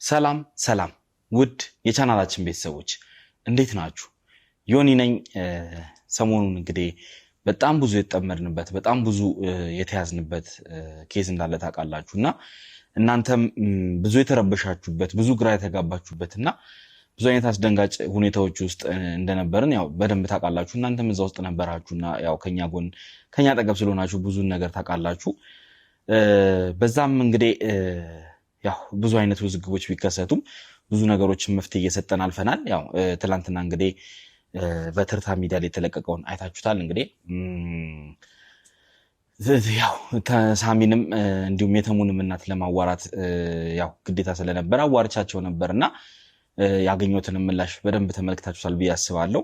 ሰላም ሰላም ውድ የቻናላችን ቤተሰቦች እንዴት ናችሁ? ዮኒ ነኝ። ሰሞኑን እንግዲህ በጣም ብዙ የተጠመድንበት፣ በጣም ብዙ የተያዝንበት case እንዳለ ታውቃላችሁ እና እናንተም ብዙ የተረበሻችሁበት፣ ብዙ ግራ የተጋባችሁበት እና ብዙ አይነት አስደንጋጭ ሁኔታዎች ውስጥ እንደነበርን ያው በደንብ ታውቃላችሁ። እናንተም እዛ ውስጥ ነበራችሁና ያው ከኛ ጎን፣ ከኛ አጠገብ ስለሆናችሁ ብዙን ነገር ታውቃላችሁ። በዛም እንግዲህ ያው ብዙ አይነት ውዝግቦች ቢከሰቱም ብዙ ነገሮችን መፍትሄ እየሰጠን አልፈናል። ያው ትላንትና እንግዲህ በትርታ ሚዲያ ላይ የተለቀቀውን አይታችሁታል። እንግዲህ ያው ሳሚንም እንዲሁም የተሙንም እናት ለማዋራት ያው ግዴታ ስለነበር አዋርቻቸው ነበር እና ያገኘሁትንም ምላሽ በደንብ ተመልክታችሁታል ብዬ አስባለሁ።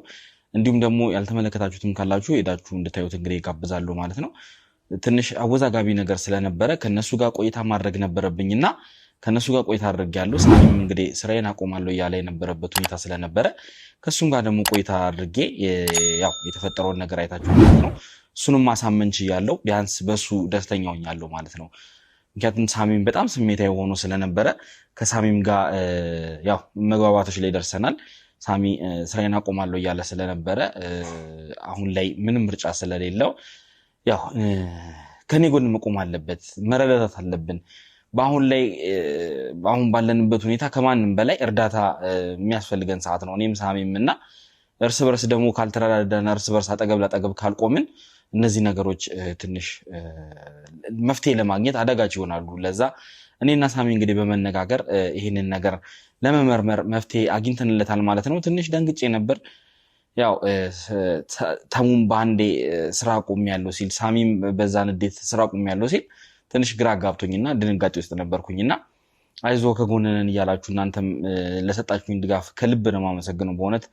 እንዲሁም ደግሞ ያልተመለከታችሁትም ካላችሁ ሄዳችሁ እንድታዩት እንግዲህ ይጋብዛሉ ማለት ነው። ትንሽ አወዛጋቢ ነገር ስለነበረ ከነሱ ጋር ቆይታ ማድረግ ነበረብኝና ከነሱ ጋር ቆይታ አድርጌያለሁ። ሳሚም እንግዲህ ስራዬን አቆማለሁ እያለ የነበረበት ሁኔታ ስለነበረ ከእሱም ጋር ደግሞ ቆይታ አድርጌ ያው የተፈጠረውን ነገር አይታችሁ ማለት ነው። እሱንም ማሳመን ችያለሁ። ቢያንስ በሱ ደስተኛ ሆኛለሁ ማለት ነው። ምክንያቱም ሳሚም በጣም ስሜታዊ ሆኖ ስለነበረ ከሳሚም ጋር ያው መግባባቶች ላይ ደርሰናል። ሳሚ ስራዬን አቆማለሁ እያለ ስለነበረ አሁን ላይ ምንም ምርጫ ስለሌለው ያው ከኔ ጎን መቆም አለበት፣ መረዳዳት አለብን። በአሁን ላይ አሁን ባለንበት ሁኔታ ከማንም በላይ እርዳታ የሚያስፈልገን ሰዓት ነው። እኔም ሳሚም እና እርስ በርስ ደግሞ ካልተረዳዳን፣ እርስ በርስ አጠገብ ላጠገብ ካልቆምን እነዚህ ነገሮች ትንሽ መፍትሄ ለማግኘት አዳጋች ይሆናሉ። ለዛ እኔና ሳሚ እንግዲህ በመነጋገር ይህንን ነገር ለመመርመር መፍትሄ አግኝተንለታል ማለት ነው። ትንሽ ደንግጬ ነበር። ያው ተሙም በአንዴ ስራ አቁሜያለሁ ሲል፣ ሳሚም በዛ ንዴት ስራ አቁሜያለሁ ሲል ትንሽ ግራ ጋብቶኝና ድንጋጤ ውስጥ ነበርኩኝና አይዞ ከጎንነን እያላችሁ እናንተም ለሰጣችሁኝ ድጋፍ ከልብ ነው የማመሰግነው። በእውነት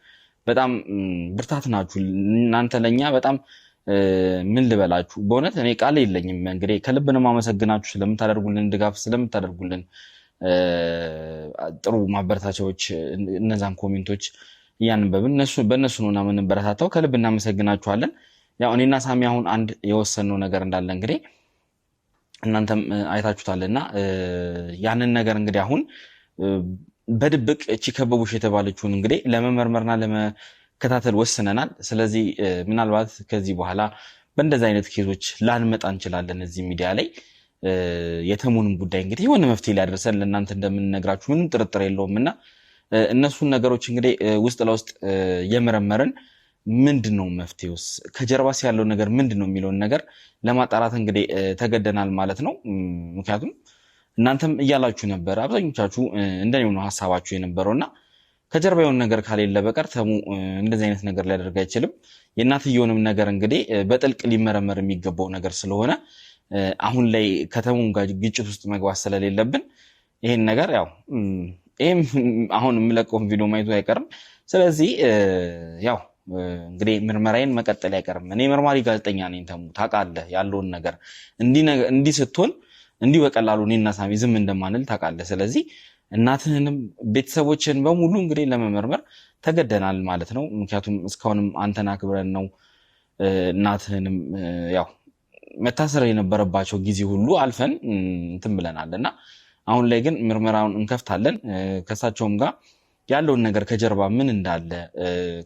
በጣም ብርታት ናችሁ እናንተ ለእኛ፣ በጣም ምን ልበላችሁ፣ በእውነት እኔ ቃል የለኝም። እንግዲህ ከልብ ነው የማመሰግናችሁ ስለምታደርጉልን ድጋፍ፣ ስለምታደርጉልን ጥሩ ማበረታቻዎች፣ እነዛን comment ኦች እያነበብን በእነሱ ነው እና የምንበረታታው። ከልብ እናመሰግናችኋለን። ያው እኔና ሳሚ አሁን አንድ የወሰንነው ነገር እንዳለ እንግዲህ እናንተም አይታችሁታል እና ያንን ነገር እንግዲህ አሁን በድብቅ እቺ ከበቡሽ የተባለችውን እንግዲህ ለመመርመርና ለመከታተል ወስነናል። ስለዚህ ምናልባት ከዚህ በኋላ በእንደዚህ አይነት case ኦች ላንመጣ እንችላለን እዚህ ሚዲያ ላይ። የተሙንም ጉዳይ እንግዲህ የሆነ መፍትሄ ሊያደርሰን ለእናንተ እንደምንነግራችሁ ምንም ጥርጥር የለውም እና እነሱን ነገሮች እንግዲህ ውስጥ ለውስጥ እየመረመርን ምንድን ነው መፍትሄውስ፣ ከጀርባስ ያለው ነገር ምንድን ነው የሚለውን ነገር ለማጣራት እንግዲህ ተገደናል ማለት ነው። ምክንያቱም እናንተም እያላችሁ ነበረ፣ አብዛኞቻችሁ እንደኔው ነው ሀሳባችሁ የነበረው እና ከጀርባ የሆነ ነገር ካሌለ በቀር ተሙ እንደዚህ አይነት ነገር ሊያደርግ አይችልም። የእናትየውንም ነገር እንግዲህ በጥልቅ ሊመረመር የሚገባው ነገር ስለሆነ አሁን ላይ ከተሙም ጋር ግጭት ውስጥ መግባት ስለሌለብን ይሄን ነገር ያው ይህም አሁን የምለቀውን ቪዲዮ ማየቱ አይቀርም። ስለዚህ ያው እንግዲህ ምርመራዬን መቀጠል አይቀርም። እኔ መርማሪ ጋዜጠኛ ነኝ። ተሙ ታውቃለህ ያለውን ነገር፣ እንዲህ ስትሆን እንዲህ በቀላሉ እኔና ሳሚ ዝም እንደማንል ታውቃለህ። ስለዚህ እናትህንም ቤተሰቦችን በሙሉ እንግዲህ ለመመርመር ተገደናል ማለት ነው። ምክንያቱም እስካሁንም አንተን አክብረን ነው፣ እናትህንም ያው መታሰር የነበረባቸው ጊዜ ሁሉ አልፈን እንትን ብለናል እና አሁን ላይ ግን ምርመራውን እንከፍታለን። ከእሳቸውም ጋር ያለውን ነገር ከጀርባ ምን እንዳለ፣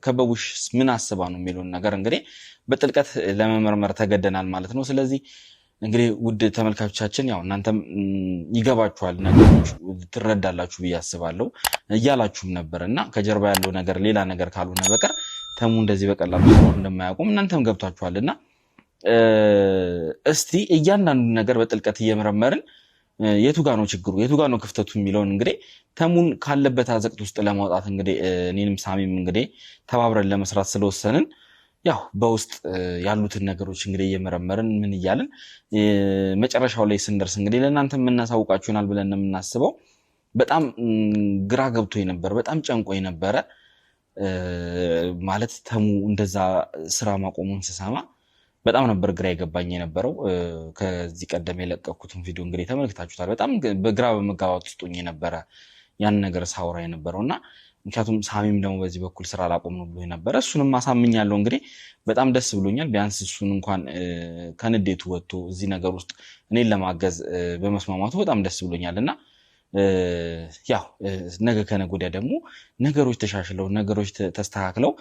ከበቡሽ ምን አስባ ነው የሚለውን ነገር እንግዲህ በጥልቀት ለመመርመር ተገደናል ማለት ነው። ስለዚህ እንግዲህ ውድ ተመልካቾቻችን ያው እናንተም ይገባችኋል፣ ነገሮች ትረዳላችሁ ብዬ አስባለሁ እያላችሁም ነበር እና ከጀርባ ያለው ነገር ሌላ ነገር ካልሆነ በቀር ተሙ እንደዚህ በቀላሉ ስራውን እንደማያቆም እናንተም ገብታችኋል እና እስቲ እያንዳንዱ ነገር በጥልቀት እየመረመርን የቱ ጋ ነው ችግሩ፣ የቱ ጋ ነው ክፍተቱ የሚለውን እንግዲህ ተሙን ካለበት አዘቅት ውስጥ ለማውጣት እንግዲህ እኔንም ሳሚም እንግዲህ ተባብረን ለመስራት ስለወሰንን ያው በውስጥ ያሉትን ነገሮች እንግዲህ እየመረመርን ምን እያልን መጨረሻው ላይ ስንደርስ እንግዲህ ለእናንተ የምናሳውቃችሁ ይሆናል ብለን ነው የምናስበው። በጣም ግራ ገብቶ ነበር፣ በጣም ጨንቆ ነበረ። ማለት ተሙ እንደዛ ስራ ማቆሙን ስሰማ በጣም ነበር ግራ የገባኝ የነበረው። ከዚህ ቀደም የለቀኩትን ቪዲዮ እንግዲህ ተመልክታችሁታል። በጣም በግራ በመጋባት ውስጥ ሆኜ ነበረ ያን ነገር ሳውራ የነበረው እና ምክንያቱም ሳሚም ደግሞ በዚህ በኩል ስራ ላቆም ነው ብሎ ነበረ። እሱንም አሳምኛለሁ። እንግዲህ በጣም ደስ ብሎኛል። ቢያንስ እሱን እንኳን ከንዴቱ ወጥቶ እዚህ ነገር ውስጥ እኔን ለማገዝ በመስማማቱ በጣም ደስ ብሎኛል እና ያው ነገ ከነገ ወዲያ ደግሞ ነገሮች ተሻሽለው ነገሮች ተስተካክለው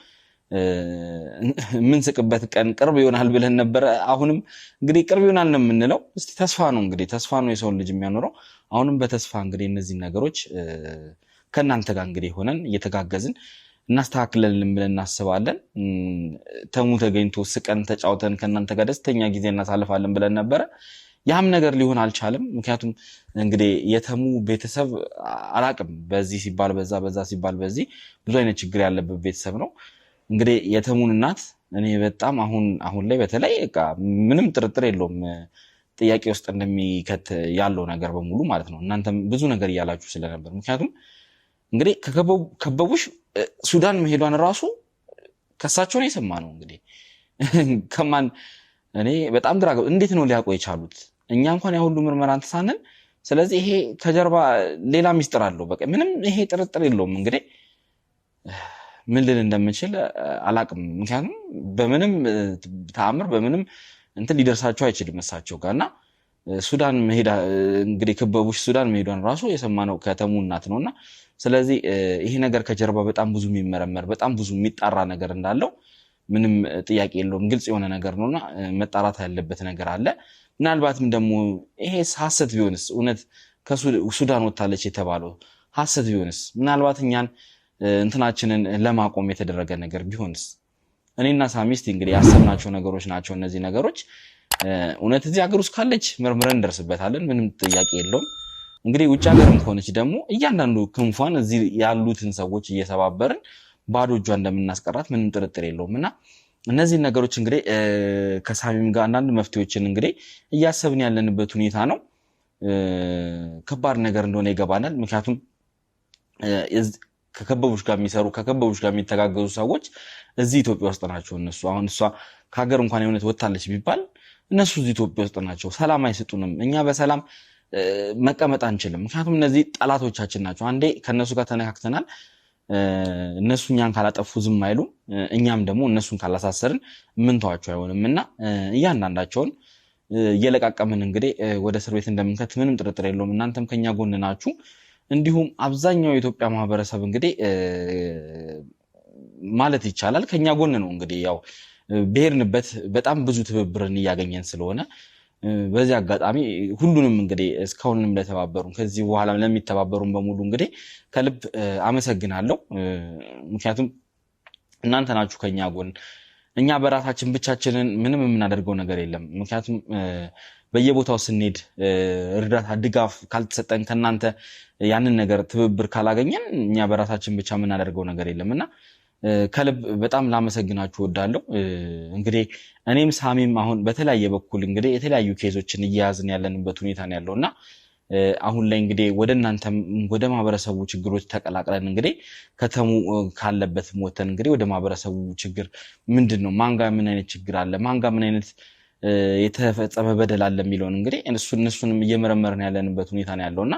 የምንስቅበት ቀን ቅርብ ይሆናል ብለን ነበረ። አሁንም እንግዲህ ቅርብ ይሆናል ነው የምንለው። እስቲ ተስፋ ነው እንግዲህ ተስፋ ነው የሰውን ልጅ የሚያኖረው። አሁንም በተስፋ እንግዲህ እነዚህን ነገሮች ከእናንተ ጋር እንግዲህ ሆነን እየተጋገዝን እናስተካክለልን ብለን እናስባለን። ተሙ ተገኝቶ ስቀን ተጫውተን ከእናንተ ጋር ደስተኛ ጊዜ እናሳልፋለን ብለን ነበረ። ያም ነገር ሊሆን አልቻለም። ምክንያቱም እንግዲህ የተሙ ቤተሰብ አላቅም፣ በዚህ ሲባል በዛ፣ በዛ ሲባል በዚህ ብዙ አይነት ችግር ያለበት ቤተሰብ ነው። እንግዲህ የተሙን እናት እኔ በጣም አሁን አሁን ላይ በተለይ በቃ ምንም ጥርጥር የለውም ጥያቄ ውስጥ እንደሚከት ያለው ነገር በሙሉ ማለት ነው። እናንተም ብዙ ነገር እያላችሁ ስለነበር ምክንያቱም እንግዲህ ከበቡሽ ሱዳን መሄዷን ራሱ ከሳቸው ነው የሰማነው። እንግዲህ ከማን እኔ በጣም ግራ እንዴት ነው ሊያውቁ የቻሉት? እኛ እንኳን ያ ሁሉ ምርመራ እንትን ሳንል፣ ስለዚህ ይሄ ከጀርባ ሌላ ሚስጥር አለው። በቃ ምንም ይሄ ጥርጥር የለውም። እንግዲህ ምን ልል እንደምችል አላቅም። ምክንያቱም በምንም ተአምር በምንም እንትን ሊደርሳቸው አይችልም እሳቸው ጋር እና ሱዳን መሄዳ እንግዲህ ክበቡሽ ሱዳን መሄዷን ራሱ የሰማነው ከተሙ እናት ነውና፣ ስለዚህ ይሄ ነገር ከጀርባ በጣም ብዙ የሚመረመር በጣም ብዙ የሚጣራ ነገር እንዳለው ምንም ጥያቄ የለውም። ግልጽ የሆነ ነገር ነውና መጣራት ያለበት ነገር አለ። ምናልባትም ደግሞ ይሄ ሐሰት ቢሆንስ፣ እውነት ከሱዳን ወጥታለች የተባለው ሐሰት ቢሆንስ፣ ምናልባት እኛን እንትናችንን ለማቆም የተደረገ ነገር ቢሆንስ? እኔና ሳሚስት እንግዲህ ያሰብናቸው ነገሮች ናቸው እነዚህ ነገሮች። እውነት እዚህ ሀገር ውስጥ ካለች መርምረን እንደርስበታለን። ምንም ጥያቄ የለውም። እንግዲህ ውጭ ሀገርም ከሆነች ደግሞ እያንዳንዱ ክንፏን እዚህ ያሉትን ሰዎች እየሰባበርን ባዶ እጇ እንደምናስቀራት ምንም ጥርጥር የለውም። እና እነዚህን ነገሮች እንግዲህ ከሳሚም ጋር አንዳንድ መፍትሄዎችን እንግዲህ እያሰብን ያለንበት ሁኔታ ነው። ከባድ ነገር እንደሆነ ይገባናል። ምክንያቱም ከከበቡሽ ጋር የሚሰሩ ከከበቡሽ ጋር የሚተጋገዙ ሰዎች እዚህ ኢትዮጵያ ውስጥ ናቸው። እነሱ አሁን እሷ ከሀገር እንኳን የእውነት ወጥታለች ቢባል እነሱ እዚህ ኢትዮጵያ ውስጥ ናቸው። ሰላም አይሰጡንም። እኛ በሰላም መቀመጥ አንችልም። ምክንያቱም እነዚህ ጠላቶቻችን ናቸው። አንዴ ከእነሱ ጋር ተነካክተናል። እነሱ እኛን ካላጠፉ ዝም አይሉም። እኛም ደግሞ እነሱን ካላሳሰርን ምንተዋቸው አይሆንም እና እያንዳንዳቸውን እየለቃቀምን እንግዲህ ወደ እስር ቤት እንደምንከት ምንም ጥርጥር የለውም። እናንተም ከኛ ጎን ናችሁ። እንዲሁም አብዛኛው የኢትዮጵያ ማህበረሰብ እንግዲህ ማለት ይቻላል ከኛ ጎን ነው። እንግዲህ ያው ብሄርንበት በጣም ብዙ ትብብርን እያገኘን ስለሆነ በዚህ አጋጣሚ ሁሉንም እንግዲህ እስካሁንም ለተባበሩን ከዚህ በኋላ ለሚተባበሩን በሙሉ እንግዲህ ከልብ አመሰግናለሁ። ምክንያቱም እናንተ ናችሁ ከኛ ጎን። እኛ በራሳችን ብቻችንን ምንም የምናደርገው ነገር የለም። ምክንያቱም በየቦታው ስንሄድ እርዳታ፣ ድጋፍ ካልተሰጠን ከእናንተ ያንን ነገር ትብብር ካላገኘን እኛ በራሳችን ብቻ የምናደርገው ነገር የለም እና ከልብ በጣም ላመሰግናችሁ እወዳለሁ። እንግዲህ እኔም ሳሚም አሁን በተለያየ በኩል እንግዲህ የተለያዩ case ኦችን እየያዝን ያለንበት ሁኔታ ነው ያለው እና አሁን ላይ እንግዲህ ወደ እናንተም ወደ ማህበረሰቡ ችግሮች ተቀላቅለን እንግዲህ ከተሙ ካለበት ወተን እንግዲህ ወደ ማህበረሰቡ ችግር ምንድን ነው፣ ማን ጋር ምን አይነት ችግር አለ፣ ማን ጋር ምን አይነት የተፈጸመ በደል አለ የሚለውን እንግዲህ እነሱንም እየመረመርን ያለንበት ሁኔታ ነው ያለው እና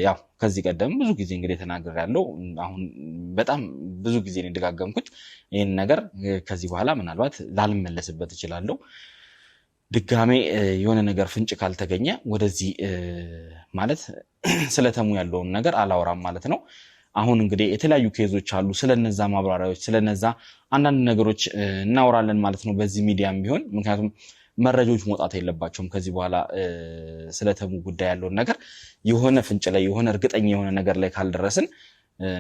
ያው ከዚህ ቀደም ብዙ ጊዜ እንግዲህ ተናግሬያለሁ። አሁን በጣም ብዙ ጊዜ ነው የደጋገምኩት ይህን ነገር። ከዚህ በኋላ ምናልባት ላልመለስበት እችላለሁ። ድጋሜ የሆነ ነገር ፍንጭ ካልተገኘ ወደዚህ ማለት ስለተሙ ያለውን ነገር አላወራም ማለት ነው። አሁን እንግዲህ የተለያዩ case ኦች አሉ። ስለነዛ ማብራሪያዎች ስለነዛ አንዳንድ ነገሮች እናወራለን ማለት ነው በዚህ ሚዲያም ቢሆን፣ ምክንያቱም መረጃዎች መውጣት የለባቸውም። ከዚህ በኋላ ስለተሙ ጉዳይ ያለውን ነገር የሆነ ፍንጭ ላይ የሆነ እርግጠኛ የሆነ ነገር ላይ ካልደረስን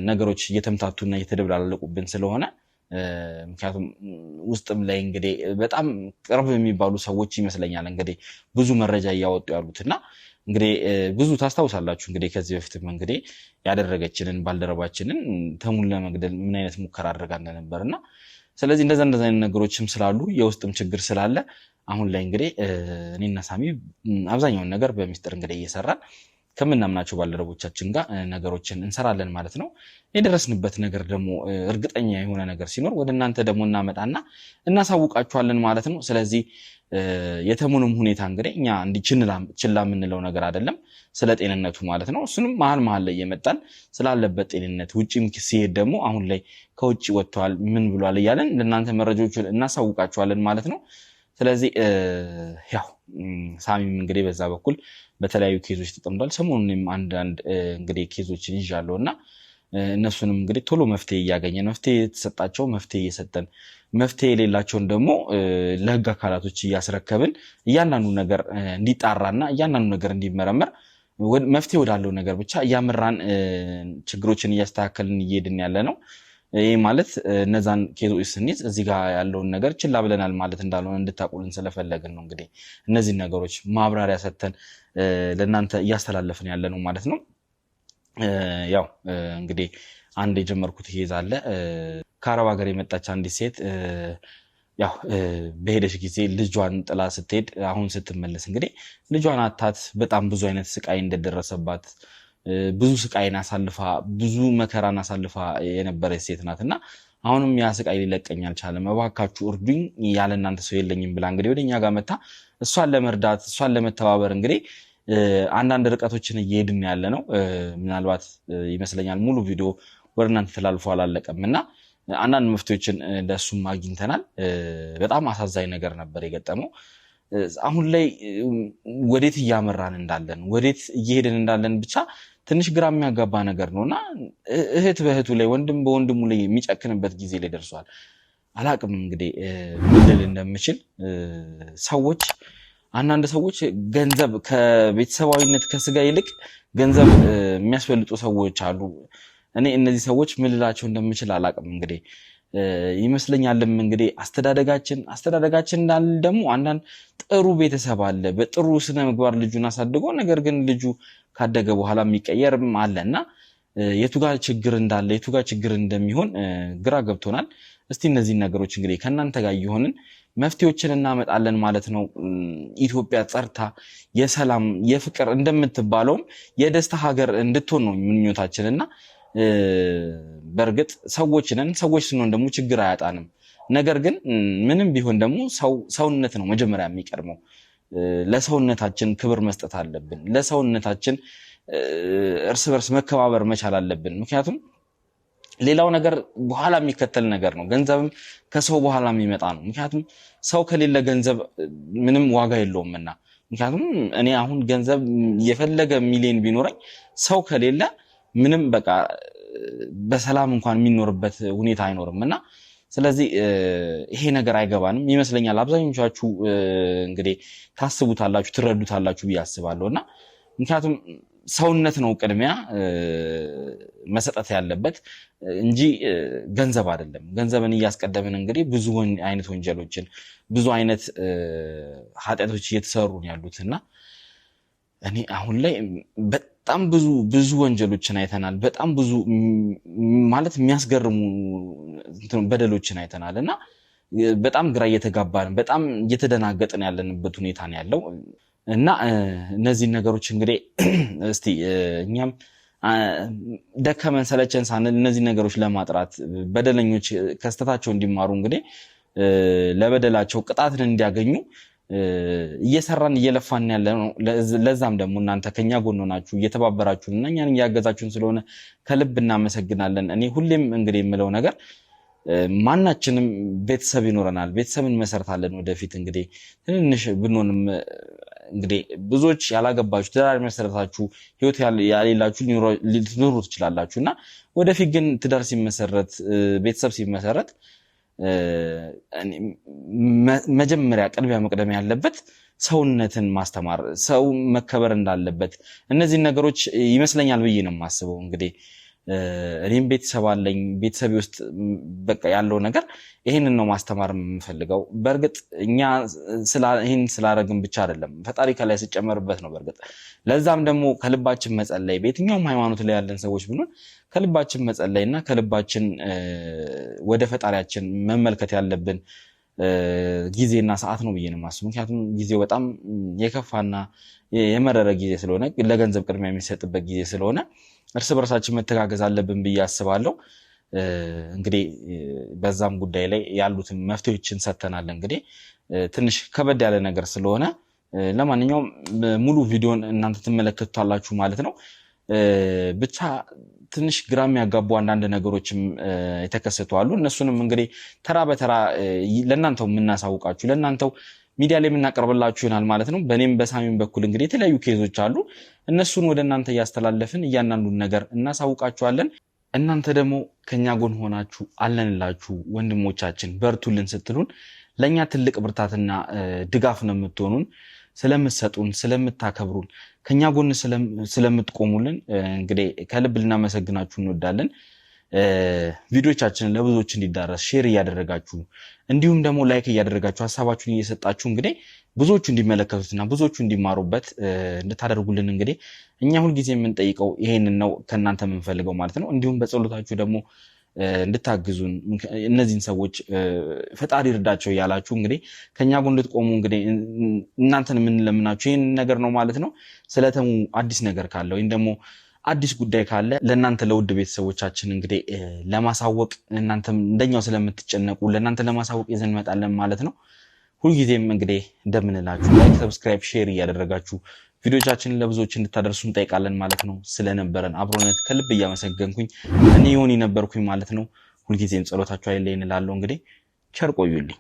ነገሮች እየተምታቱና እየተደብላለቁብን ስለሆነ፣ ምክንያቱም ውስጥም ላይ እንግዲህ በጣም ቅርብ የሚባሉ ሰዎች ይመስለኛል እንግዲህ ብዙ መረጃ እያወጡ ያሉት እና እንግዲህ ብዙ ታስታውሳላችሁ እንግዲህ ከዚህ በፊትም እንግዲህ ያደረገችንን ባልደረባችንን ተሙን ለመግደል ምን አይነት ሙከራ አድርጋ እንደነበር እና ስለዚህ እንደዛ እንደዛ አይነት ነገሮችም ስላሉ የውስጥም ችግር ስላለ አሁን ላይ እንግዲህ እኔና ሳሚ አብዛኛውን ነገር በሚስጥር እንግዲህ እየሰራን ከምናምናቸው ባልደረቦቻችን ጋር ነገሮችን እንሰራለን ማለት ነው። የደረስንበት ነገር ደግሞ እርግጠኛ የሆነ ነገር ሲኖር ወደ እናንተ ደግሞ እናመጣና እናሳውቃችኋለን ማለት ነው። ስለዚህ የተሙንም ሁኔታ እንግዲህ እኛ እንዲህ ችላ የምንለው ነገር አይደለም፣ ስለ ጤንነቱ ማለት ነው። እሱንም መሀል መሀል ላይ እየመጣን ስላለበት ጤንነት ውጭም ሲሄድ ደግሞ አሁን ላይ ከውጭ ወጥተዋል ምን ብሏል እያለን ለእናንተ መረጃዎችን እናሳውቃችኋለን ማለት ነው። ስለዚህ ያው ሳሚም እንግዲህ በዛ በኩል በተለያዩ case ኦች ተጠምዷል። ሰሞኑንም አንዳንድ እንግዲህ case ኦችን ይዣለሁ እና እነሱንም እንግዲህ ቶሎ መፍትሄ እያገኘን፣ መፍትሄ የተሰጣቸው መፍትሄ እየሰጠን፣ መፍትሄ የሌላቸውን ደግሞ ለህግ አካላቶች እያስረከብን እያንዳንዱ ነገር እንዲጣራና እያንዳንዱ ነገር እንዲመረመር፣ መፍትሄ ወዳለው ነገር ብቻ እያመራን፣ ችግሮችን እያስተካከልን እየሄድን ያለ ነው። ይህ ማለት እነዛን case ኦች ስንይዝ እዚህ ጋር ያለውን ነገር ችላ ብለናል ማለት እንዳልሆነ እንድታውቁልን ስለፈለግን ነው። እንግዲህ እነዚህን ነገሮች ማብራሪያ ሰጥተን ለእናንተ እያስተላለፍን ያለ ነው ማለት ነው። ያው እንግዲህ አንድ የጀመርኩት case አለ። ከአረብ ሀገር የመጣች አንዲት ሴት ያው በሄደች ጊዜ ልጇን ጥላ ስትሄድ፣ አሁን ስትመለስ እንግዲህ ልጇን አታት በጣም ብዙ አይነት ስቃይ እንደደረሰባት፣ ብዙ ስቃይን አሳልፋ፣ ብዙ መከራን አሳልፋ የነበረች ሴት ናት እና አሁንም ያ ስቃይ ሊለቀኝ አልቻለም፣ እባካችሁ እርዱኝ፣ ያለ እናንተ ሰው የለኝም ብላ እንግዲህ ወደ እኛ ጋር መታ እሷን ለመርዳት፣ እሷን ለመተባበር እንግዲህ አንዳንድ ርቀቶችን እየሄድን ያለ ነው። ምናልባት ይመስለኛል ሙሉ ቪዲዮ ወደ እናንተ ተላልፎ አላለቀም እና አንዳንድ መፍትሄዎችን ለእሱም አግኝተናል። በጣም አሳዛኝ ነገር ነበር የገጠመው። አሁን ላይ ወዴት እያመራን እንዳለን፣ ወዴት እየሄድን እንዳለን ብቻ ትንሽ ግራ የሚያጋባ ነገር ነው እና እህት በእህቱ ላይ፣ ወንድም በወንድሙ ላይ የሚጨክንበት ጊዜ ላይ ደርሷል። አላቅም እንግዲህ ምን ልል እንደምችል። ሰዎች፣ አንዳንድ ሰዎች ገንዘብ ከቤተሰባዊነት፣ ከስጋ ይልቅ ገንዘብ የሚያስበልጡ ሰዎች አሉ። እኔ እነዚህ ሰዎች ምን ልላቸው እንደምችል አላቅም። እንግዲህ ይመስለኛልም እንግዲህ አስተዳደጋችን እንዳለ ደግሞ አንዳንድ ጥሩ ቤተሰብ አለ፣ በጥሩ ስነ ምግባር ልጁን አሳድጎ ነገር ግን ልጁ ካደገ በኋላ የሚቀየርም አለ እና የቱ ጋር ችግር እንዳለ፣ የቱ ጋር ችግር እንደሚሆን ግራ ገብቶናል። እስቲ እነዚህን ነገሮች እንግዲህ ከእናንተ ጋር እየሆንን መፍትሄዎችን እናመጣለን ማለት ነው። ኢትዮጵያ ጸርታ የሰላም፣ የፍቅር፣ እንደምትባለውም የደስታ ሀገር እንድትሆን ነው ምኞታችን እና በእርግጥ ሰዎች ነን። ሰዎች ስንሆን ደግሞ ችግር አያጣንም። ነገር ግን ምንም ቢሆን ደግሞ ሰውነት ነው መጀመሪያ የሚቀድመው። ለሰውነታችን ክብር መስጠት አለብን። ለሰውነታችን እርስ በርስ መከባበር መቻል አለብን። ምክንያቱም ሌላው ነገር በኋላ የሚከተል ነገር ነው። ገንዘብም ከሰው በኋላ የሚመጣ ነው። ምክንያቱም ሰው ከሌለ ገንዘብ ምንም ዋጋ የለውምና። ምክንያቱም እኔ አሁን ገንዘብ የፈለገ ሚሊዮን ቢኖረኝ ሰው ከሌለ ምንም በቃ በሰላም እንኳን የሚኖርበት ሁኔታ አይኖርም እና ስለዚህ ይሄ ነገር አይገባንም ይመስለኛል። አብዛኞቻችሁ እንግዲህ ታስቡታላችሁ፣ ትረዱታላችሁ ብዬ አስባለሁ እና ምክንያቱም ሰውነት ነው ቅድሚያ መሰጠት ያለበት እንጂ ገንዘብ አይደለም። ገንዘብን እያስቀደምን እንግዲህ ብዙ አይነት ወንጀሎችን፣ ብዙ አይነት ኃጢአቶች እየተሰሩ ነው ያሉት እና እኔ አሁን ላይ በጣም ብዙ ብዙ ወንጀሎችን አይተናል። በጣም ብዙ ማለት የሚያስገርሙ በደሎችን አይተናል እና በጣም ግራ እየተጋባን፣ በጣም እየተደናገጥን ያለንበት ሁኔታ ነው ያለው እና እነዚህን ነገሮች እንግዲህ እስቲ እኛም ደከመን ሰለቸን ሳንል እነዚህ ነገሮች ለማጥራት፣ በደለኞች ከስተታቸው እንዲማሩ፣ እንግዲህ ለበደላቸው ቅጣትን እንዲያገኙ እየሰራን እየለፋን ያለ ነው። ለዛም ደግሞ እናንተ ከኛ ጎን ሆናችሁ እየተባበራችሁን እና እኛን እያገዛችሁን ስለሆነ ከልብ እናመሰግናለን። እኔ ሁሌም እንግዲህ የምለው ነገር ማናችንም ቤተሰብ ይኖረናል፣ ቤተሰብ እንመሰርታለን። ወደፊት እንግዲህ ትንንሽ ብንሆንም እንግዲህ ብዙዎች ያላገባችሁ፣ ትዳር መሰረታችሁ ህይወት ያሌላችሁ ልትኖሩ ትችላላችሁ እና ወደፊት ግን ትዳር ሲመሰረት፣ ቤተሰብ ሲመሰረት መጀመሪያ ቅድሚያ መቅደም ያለበት ሰውነትን ማስተማር፣ ሰው መከበር እንዳለበት እነዚህን ነገሮች ይመስለኛል ብዬ ነው የማስበው። እንግዲህ እኔም ቤተሰብ አለኝ። ቤተሰቤ ውስጥ በቃ ያለው ነገር ይህንን ነው ማስተማር የምፈልገው። በእርግጥ እኛ ይህን ስላደረግን ብቻ አይደለም፣ ፈጣሪ ከላይ ስጨመርበት ነው። በእርግጥ ለዛም ደግሞ ከልባችን መጸለይ፣ በየትኛውም ሃይማኖት ላይ ያለን ሰዎች ብንሆን ከልባችን መጸለይ እና ከልባችን ወደ ፈጣሪያችን መመልከት ያለብን ጊዜና ሰዓት ነው ብዬ ነው የማስበው። ምክንያቱም ጊዜው በጣም የከፋና የመረረ ጊዜ ስለሆነ፣ ለገንዘብ ቅድሚያ የሚሰጥበት ጊዜ ስለሆነ እርስ በርሳችን መተጋገዝ አለብን ብዬ አስባለሁ። እንግዲህ በዛም ጉዳይ ላይ ያሉትን መፍትሄዎችን ሰጥተናል። እንግዲህ ትንሽ ከበድ ያለ ነገር ስለሆነ ለማንኛውም ሙሉ ቪዲዮን እናንተ ትመለከቱታላችሁ ማለት ነው። ብቻ ትንሽ ግራ የሚያጋቡ አንዳንድ ነገሮችም የተከሰቱ አሉ። እነሱንም እንግዲህ ተራ በተራ ለእናንተው የምናሳውቃችሁ፣ ለእናንተው ሚዲያ ላይ የምናቀርብላችሁ ይሆናል ማለት ነው። በእኔም በሳሚም በኩል እንግዲህ የተለያዩ case ኦች አሉ። እነሱን ወደ እናንተ እያስተላለፍን እያንዳንዱን ነገር እናሳውቃችኋለን። እናንተ ደግሞ ከኛ ጎን ሆናችሁ አለንላችሁ ወንድሞቻችን በርቱልን ስትሉን ለእኛ ትልቅ ብርታትና ድጋፍ ነው የምትሆኑን። ስለምትሰጡን፣ ስለምታከብሩን፣ ከኛ ጎን ስለምትቆሙልን እንግዲህ ከልብ ልናመሰግናችሁ እንወዳለን። ቪዲዮቻችንን ለብዙዎች እንዲዳረስ share እያደረጋችሁ እንዲሁም ደግሞ like እያደረጋችሁ ሀሳባችሁን እየሰጣችሁ እንግዲህ ብዙዎቹ እንዲመለከቱትና ብዙዎቹ እንዲማሩበት እንድታደርጉልን እንግዲህ እኛ ሁልጊዜ የምንጠይቀው ይሄንን ነው ከእናንተ የምንፈልገው ማለት ነው። እንዲሁም በጸሎታችሁ ደግሞ እንድታግዙን እነዚህን ሰዎች ፈጣሪ እርዳቸው እያላችሁ እንግዲህ ከኛ ጎን እንድትቆሙ እንግዲህ እናንተን የምንለምናችሁ ይህንን ነገር ነው ማለት ነው። ስለተሙ አዲስ ነገር ካለ ወይም ደግሞ አዲስ ጉዳይ ካለ ለእናንተ ለውድ ቤተሰቦቻችን እንግዲህ ለማሳወቅ እናንተም እንደኛው ስለምትጨነቁ ለእናንተ ለማሳወቅ ይዘን እንመጣለን ማለት ነው። ሁልጊዜም እንግዲህ እንደምንላችሁ like፣ subscribe፣ share እያደረጋችሁ ቪዲዮቻችንን ለብዙዎች እንድታደርሱ እንጠይቃለን ማለት ነው። ስለነበረን አብሮነት ከልብ እያመሰገንኩኝ እኔ ዮኒ ነበርኩኝ ማለት ነው። ሁልጊዜም ጸሎታችሁ አይለየን እላለሁ። እንግዲህ ቸር ቆዩልኝ።